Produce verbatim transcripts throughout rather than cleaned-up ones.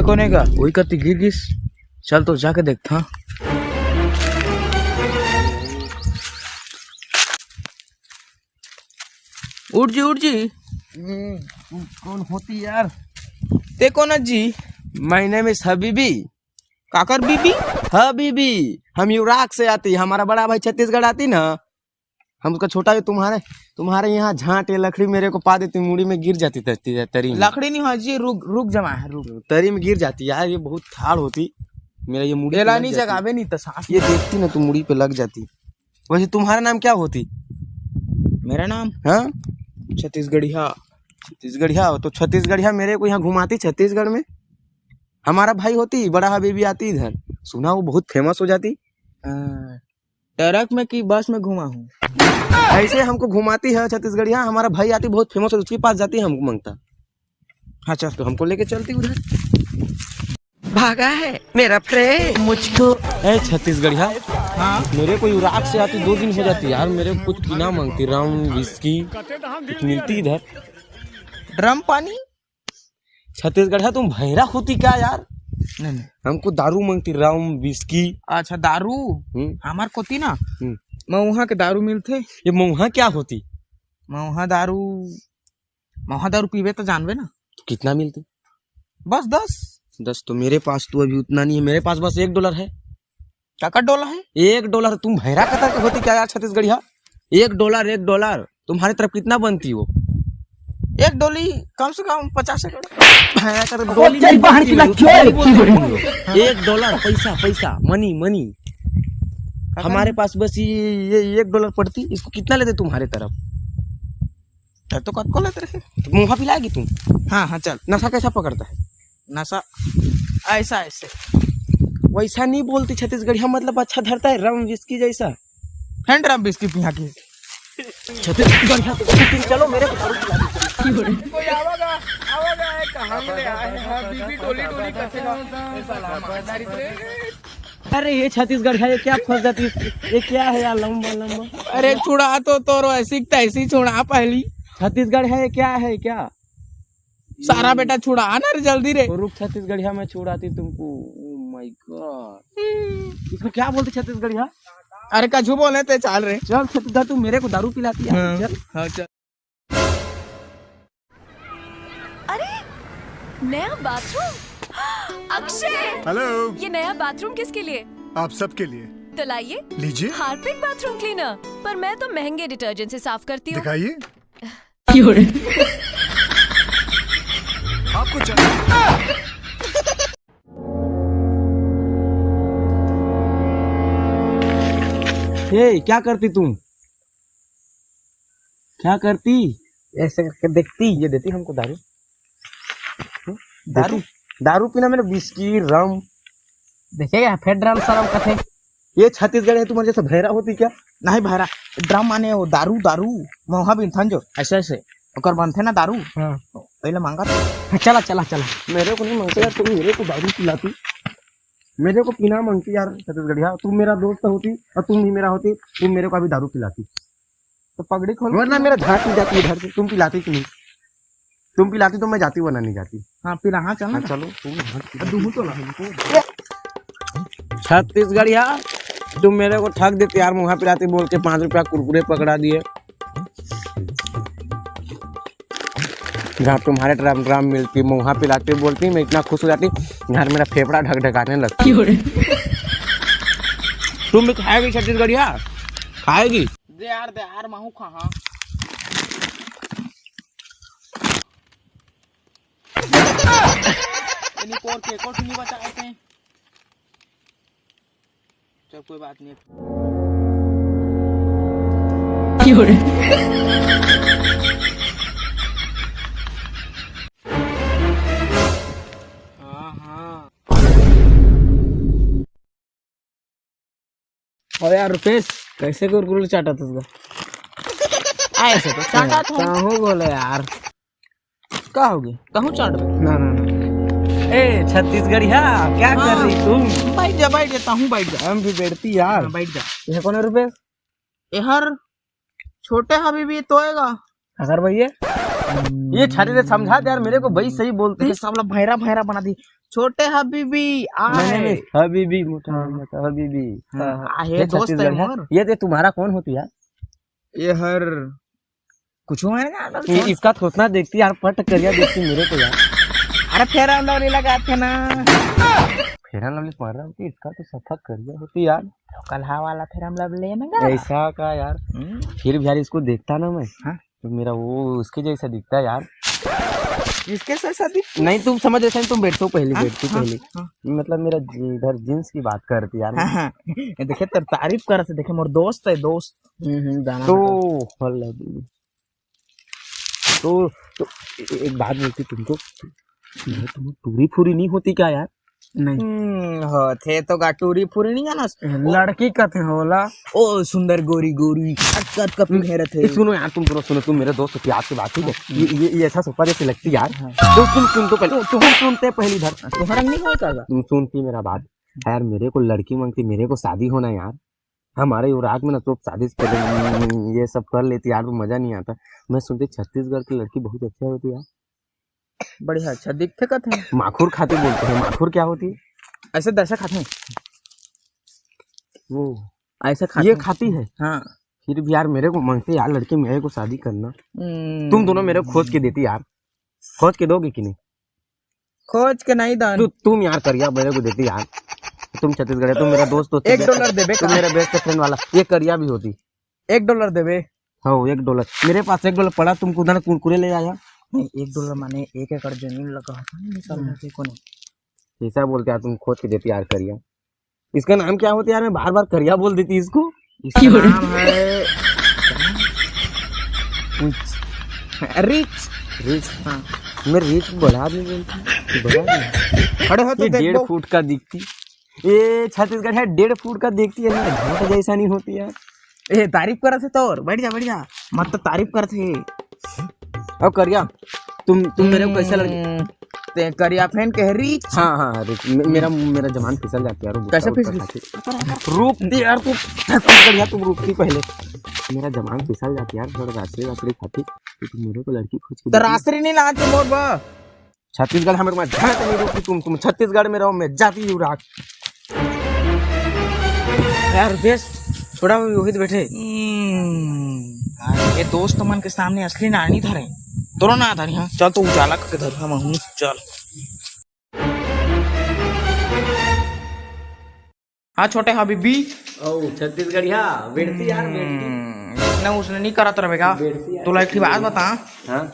कोने का? वही कति गिर गिस। चल तो जाके देखता। उठ जी, उठ जी। हम्म, तू कौन होती यार? ते कौन जी? My name is Habibi. काकर बीबी? हबीबी, हम इराक से आती, हमारा बड़ा भाई छत्तीसगढ़ आती ना, हम उसका छोटा, ये तुम्हारे तुम्हारे यहाँ झांट, ये लकड़ी मेरे को पा देती, मुड़ी में गिर जाती तरी, तरी में। लकड़ी नहीं हो जी, रुक, रुक जमा है, रुक। तरी में गिर जाती यार, ये बहुत ठाड़ होती, मेरा ये मुड़ी पे एला लग नहीं जाती। जगावे नहीं तो सांस ये देखती ना तो मुड़ी पे लग जाती। वैसे तुम्हारा नाम क्या होती? मेरा नाम? हाँ, छत्तीसगढ़िया। छत्तीसगढ़िया हो तो छत्तीसगढ़िया मेरे को यहाँ घुमाती छत्तीसगढ़ में। हमारा भाई होती, बड़ा हबीबी आती इधर, सुना वो बहुत फेमस हो जाती। हाँ, ट्रक में कि बस में घुमा हूँ? ऐसे हमको घुमाती है छत्तीसगढ़िया, हमारा भाई आती बहुत फेमस है, उसके पास जाती है, हमको मांगता। हाँ चल। तो हमको लेके चलती उधर। भागा है मेरा फ्रेंड। मुझको ए छत्तीसगढ़िया, हाँ। मेरे को इराक से आती दो दिन हो जाती यार, मेरे को कुछ पीना मांगती, रम, विस्की, कुछ मिलती इधर? ड्रम पानी। छत्तीसगढ़िया, तुम भैरा होती क्या यार? नहीं, नहीं। हमको दारू मांगती, रम, विस्की। अच्छा, दारू? हम्म। हमार कोती ना, हम्म। मऊहा के दारू मिलथे। ये मऊहा क्या होती? मऊहा दारू, मऊहा दारू पीबे तो जानबे ना। तो कितना मिलती? बस दस। दस तो मेरे पास तो अभी उतना नहीं है, मेरे पास बस एक डॉलर है। काकर डॉलर है? एक डॉलर। तुम भैरा कतर के होती क्या यार छत्तीसगढ़िया? एक डॉलर, एक डॉलर तुम्हारे तरफ कितना बनती हो? एक डोली कम से कम पचास एक। भैरा का तो डोली चल नहीं बाहर बनती की हो, लड़की डोली है। बोलते हो। एक डॉलर पैसा, पैसा, मनी, मनी। हमारे पास बस ये, ये एक डॉलर पड़ती, इसको कितना लेते तुम्हारे तरफ? तो कतको लेते रहे। तो मुंहा पिलाएगी तुम? हाँ, हाँ, चल। नशा कैसा पकड़ता है? नशा ऐसा, ऐसे। वैसा नहीं बोलती छत्तीसगढ़िया, मतलब अच्छा धरता है, रम विस्की जैसा। फेंड रम विस्की पिया के। छत्तीसगढ़िया, तुम चलो मेरे को दारू पिला दो। कोई आवागा, आवागा है, कहाँ ले आए हैं? हाँ, बीबी टोली टोली कथे ना। अरे ये छत्तीसगढ़िया, ये क्या फंस जाती है? ये क्या है यार, लंबा लंबा? अरे छुड़ा तो तोरो ऐसी तैसी छुड़ा पहली। छत्तीसगढ़ है, ये क्या है, क्या? सारा बेटा छुड़ा ना रे, जल्दी रे। रुक, छत्तीसगढ़िया मैं छुड़ाती तुमको। Oh my God, इसको क्या बोलते छत्तीसगढ़िया? अरे कछु बोले ते, चाल रे। चल छत्तीसगढ़, तू मेरे को दारू पिलाती है, हाँ, चल। हाँ, चल। अरे, नया बाथरूम। अक्षय, हेलो। ये नया बाथरूम किसके लिए? आप सबके लिए। तो लाइए। लीजिए। Harpic bathroom cleaner. पर मैं तो महंगे डिटर्जेंट से साफ करती हूँ। दिखाइए। आपको चाहिए। ए, क्या करती तुम? क्या करती? ऐसे करके देखती। ये देती हमको दारू। हम्म? दारू? देती? दारू पीना मेरे, विस्की, रम। देखे क्या, फेर ड्रम सरम कथे। ये छत्तीसगढ़ है, तुम्हारे जैसे भैरा होती क्या? नहीं भैरा, ड्रम माने वो दारू, दारू, मोहा बिनथन जो। ऐसे, ऐसे। ओकर बनथे ना दारू। हाँ। पहले मांगा था। चला, चला, चला। मेरे को नहीं मांगते यार, तुम मेरे को दारू पिलाती। मेरे को पीना मांगती यार छत्तीसगढ़िया, तुम मेरा दोस्त होती और तुम भी मेरा होती, तुम मेरे को अभी दारू पिलाती। तो पगड़ी खोल। वरना मेरा झांट पी जाती इधर से, तुम पिलाती कि नहीं? तुम पिलाती तो मैं जाती, वरना नहीं जाती। हाँ, पिला, हाँ, चल हाँ, ना। चलो, तुम झांट पी अब दूँ तो ला। छत्तीसगढ़िया, तुम मेरे को ठग देते यार, मुँहा पिलाती बोल के पाँच रुपया कुरकुरे पकड़ा दिए। जहाँ तुम्हारे ड्रम ड्रम मिलती, मुँहा पिलाती बोलती, मैं इतना खुश हो जाती, यहाँ मेरा फेफड़ा ढकढकाने लगती। तुम भी खाएगी छत्तीसगढ़िया? खाएगी? दे यार, दे यार, महू खा, हाँ। इन्हीं को और के को नहीं बचाए थे। चल, कोई बात नहीं। हाँ, हाँ। अरे यार रुपेश, कैसे कुरकुरे चाटा था उसका? ऐसे तो चाटा था। कहूँ बोले यार। का हो गया? कहूँ चाट रहे? ना, ना, ना। ए, छत्तीसगढ़िया, क्या कर हाँ। रही तुम? बैठ जा, बैठ जा, ताहू बैठ जा। हम भी बैठती यार। हाँ, बैठ जा। ये कौन है रुपेश? एहर छोटे हबीबी तोएगा। अगर भैया, ये छाती से समझा दे यार, मेरे को भाई सही बोलती। देखे, सबला भैरा भैरा बना दी। छोटे हबीबी, आ नहीं, नहीं, है। नहीं, हबीबी, मोटा हाँ। नहीं होता, हबीबी। हाँ, हाँ, हाँ। आ, ये ये दोस्त है छत्तीसगढ़ है। मोर। ये, ये तुम्हारा कौन होती यार? ये हर कुछ हुआ है ना, ये, इसका थोतना देखती यार, पट करिया देखती मेरे को यार। अरे Fair and Lovely लगा थे ना। Fair and Lovely पड़ रहा होती, इसका तो सफा करिया होती यार। कल हा वाला Fair and Lovely लेना का? ऐसा का यार? हम्म। फिर भी यार इसको देखता ना मैं, हाँ। तो मेरा वो उसके जैसा दिखता है यार। इसके जैसा दिख- नहीं, तुम समझ, ऐसा नहीं, तुम बैठो पहले, हाँ, बैठो हाँ, पहले। हाँ। मतलब मेरा जी-, इधर जींस की बात करती यार। हाँ, हाँ। ये देखे, तेरी तारीफ कर से देखे, मोर दोस्त है, दोस्त। हम्म, हम्म, गाना तो लगा। हल्ला दे। तो, तो ए-, एक बात बोलती तुमको, तुम्हें, तुम्हें टूरी फूरी नहीं होती क्या यार? नहीं। हम्म, होथे तो गा टूरी फूरी नहीं जानस? लड़की कथे होला। ओ सुंदर गोरी गोरी, अटका अटका पिघेरत है। ए, सुनो यार, तुम सुनो, सुनो, तुम मेरे दोस्त हो, प्यार से बात, ठीक है? हाँ। ये, ये, ये ऐसा सुपर जैसी लगती यार। हाँ। तो तुम सुन तो पहले, तुम सुनते पहली बार। तुम्हारा नहीं होता का? तुम सुनती मेरा बात। यार, मेरे को लड़की मांगती, मेरे को शादी होना यार। हमारे युवराज में ना तो शादी से पहले ये सब कर लेती यार, तो मजा नहीं आता। मैं सुनती छत्तीसगढ़ की लड़की बहुत अच्छी होती है यार। बढ़िया, अच्छा दिखथे कथे। माखुर खाती बोलते हैं, माखुर क्या होती है? ऐसे दशा खाते हैं। वो ऐसे खाते ये हैं। खाती है? हाँ। फिर भी यार मेरे को मांगते यार लड़की, मेरे को शादी करना। हम्म। तुम दोनों मेरे को खोज के देती यार, खोज के दोगे कि नहीं? खोज के नहीं दान। तु-, तुम यार करिया मेरे को देती यार। तुम छत्तीसगढ़ है, तुम मेरा दोस्त होती। एक डॉलर देबे तुम का? मेरा बेस्ट फ्रेंड वाला, ये करिया भी होती। एक डॉलर देबे? हाँ, एक डॉलर। मेरे पास एक डॉलर पड़ा, तुमको उधर कुरकुरे ले आया। नहीं, एक डॉलर माने एक एकड़ जमीन लगा होता ना, ये सब हम्म। होते को नहीं। ऐसा बोलते यार, तुम खोज के देती यार करिया। इसका नाम क्या होता यार? मैं बार बार करिया बोल देती इसको। इसका नाम है रिच। रिच? हाँ। मैं रिच बढ़ा नहीं बोलती, बढ़ा नहीं। खड़े हो तो ये देख डेढ़ दो। फुट का दिखती। ये छत्तीसगढ़ है, डेढ़ फुट का दिखती है, मेरा घोट जैसा नहीं होती यार। ए, तारीफ करत हे तोर, बैठ जा, बैठ जा। मत तो तारीफ करत हे। अब करिया, तुम, तुम मेरे को कैसा लगे? हम्म, ते करिया फैन कह रिच। हाँ, हाँ, हाँ, रिच। मे-, मेरा, मेरा जबान फिसल जाती है यार, वो कैसे गुस्सा फिसल? उठा के। रुक दे यार, तू करिया, तुम रुकती पहले। मेरा जबान फिसल जाती है यार, थोड़ा रात्रि, रात्रि खाती। तो तुम मेरे को लड़की खोज के तो देती। रात्रि नहीं ला, तू मोर बा। छत्तीसगढ़ हमें तुम्हारे झांक नहीं रोकी तुम, तुम छत्तीसगढ़ में रहो, मैं जाति युवराज। यार रुपेश, छोड़ा, वो वही तो बैठे। हम्म, ये दोस्त मन के सामने असली नानी धरे, तोरो ना धरी, हाँ, चल तो उजाला करके धर, हम हूँ, चल। हाँ, छोटे हबीबी। ओ, छत्तीसगढ़िया, बेड़ती यार, बेड़ती। हम्म, इसने उसने नहीं करत रहे का। बेड़ती यार। तोला एक ठे बात बता। हाँ।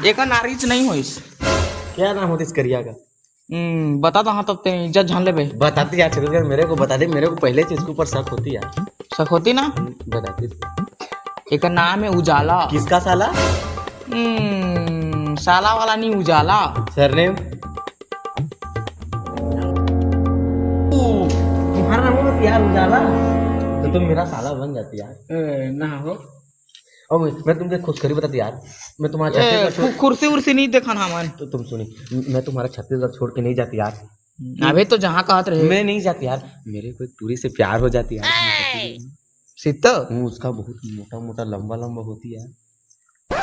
एकर ना रिच नहीं होइस। क्या नाम होतिस करिया का? हम्म, बता तो हाँ, तब ते इज्जत जान लेबे। बताती यार, छत्तीसगढ़ मेरे को बता दे, मेरे को पहले से इसके ऊपर शक होती यार। शक होती ना? हम्म, बताती। एकर नाम है उजाला। किसका साला? हम्म, साला वाला नहीं, उजाला। सरनेम? ओ, तुम्हारा नाम हो यार उजाला, तो तुम मेरा साला बन जाती यार। ए, ना हो। अब मैं तुमको एक खुशखबरी बताती यार, मैं तुम्हारा ए, छत्तीसगढ़ छोड़ कु-, कुर्सी उर्सी नहीं देखन हमन। तो तुम सुनी, मैं तुम्हारा छत्तीसगढ़ छोड़ के नहीं जाती यार। अबे तो जहाँ कहत रहे। मैं नहीं जाती यार, मेरे को एक टूरी से प्यार हो जाती यार। सीता? हूँ, उसका बहुत मोटा मोटा लंबा लंबा होती यार।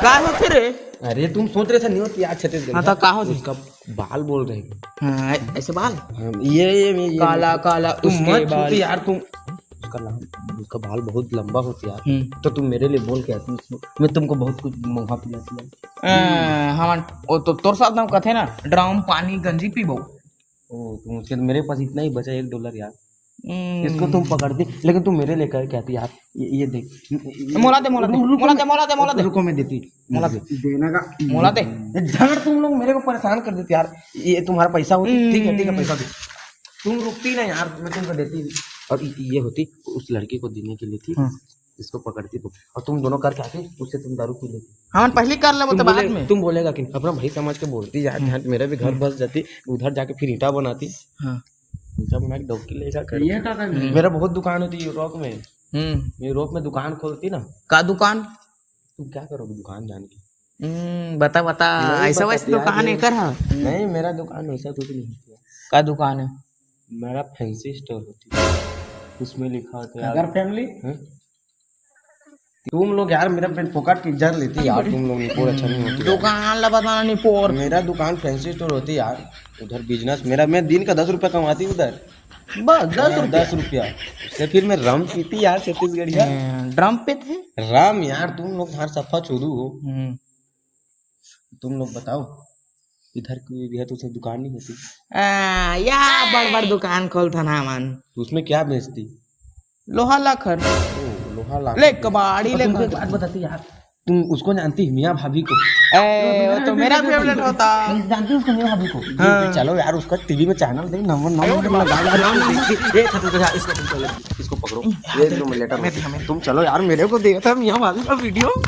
का होथे रे? अरे तुम सोच रहे थे नहीं होती यार छत्तीसगढ़ हाँ, तो का होथे? उसका बाल बोल रहे हैं। हाँ, ऐ-, ऐसे बाल? हाँ, ये, ये, ये, ये काला, काला, तुम उसके मत बाल। छूती यार तुम। उसका नाम, उसका बाल बहुत लंबा होता यार। हम्म। तो तुम मेरे लिए बोल के आती उसको, मैं तुमको बहुत कुछ मंगवा पिलाती यार। ए, हमन, वो तो तोर साथ हम कथे ना, ड्रम पानी गंजी पीबो। ओ, तुम उसके, मेरे पास इतना ही बचा, एक डॉलर यार। हम्म। इसको तुम पकड़ती, लेकिन तुम मेरे लिए करके आती यार। ये, ये देख, मोला दे, मोला दे, रुको, मोला दे, मोला दे, मोला दे। रुको, मैं देती। मोला दे। देना का। मोला दे। ये झाड़, तुम लोग मेरे को परेशान कर देते यार। ये तुम्हारा पैसा होती, ठीक है, ठीक है, हम्म। पैसा दो। तुम रुकती ना यार, मैं तुमको देती। और ये, ये होती उस लड़की को देने के लिए थी, हाँ। इसको पकड़ती तुम, और तुम दोनों करके आती, उससे तुम दारू पी लेती। हमन पहली कर लेबो तुम तो बाद बोले-, में। तुम बोलेगा कि अपना भाई समझ के बोलती यार, हम्म। जहाँ मेरा भी घर हम्म। बस जाती, उधर जाके फिर ईंटा बनाती। हाँ। ईंटा बना के डौकी लेगा कर। ये का कर? हम्म। मेरा बहुत दुकान होती यूरोप में। हम्म। यूरोप में दुकान खोलती ना। का दुकान? तुम क्या करोगे दुकान जान के? हम्म, बता, बता, नहीं ऐसा बताती वैसे यार, दुकान नहीं। एकर है? नहीं, मेरा दुकान वैसा कुछ नहीं होता। का दुकान है? मेरा फैंसी स्टोर होती है, उसमें लिखा होता है यार। अगर फैमिली? हैं? तुम लोग यार मेरा पेट फोकट की जर लेती यार, तुम लोग निपोर अच्छा नहीं होती यार। दुकान ला बताना निपोर। मेरा दुकान फैंसी स्टोर होती यार। उधर बिजनेस मेरा, मैं दिन का दस रुपया कमाती उधर। बस दस रुपया। दस रुपया से फिर मैं रम पीती यार छत्तीसगढ़िया। ड्रम पे थे। राम यार, तुम लोग हर सफा चोदू हो। हम्म। तुम लोग बताओ, इधर की भी है तो उसे दुकान नहीं होती? आ, या बड़ बड़ दुकान खोलथन हमन। तो उसमें क्या बेचती? लोहा लखर। ओ, लोहा ला। ले कबाड़ी ले। तुमको एक बात बताती यार, तुम उसको जानती है, मियाँ भाभी को? ए, वो तो मेरा फेवरेट होता। जानती है उसको, मियाँ भाभी को? हाँ। चलो यार, उसका टीवी में चैनल दे, नंबर नंबर लगा यार। ए, इसको तुम चलो, इसको पकड़ो, ये लो, मैं लेटर। तुम चलो यार, मेरे को दिया था मियाँ भाभी का वीडियो।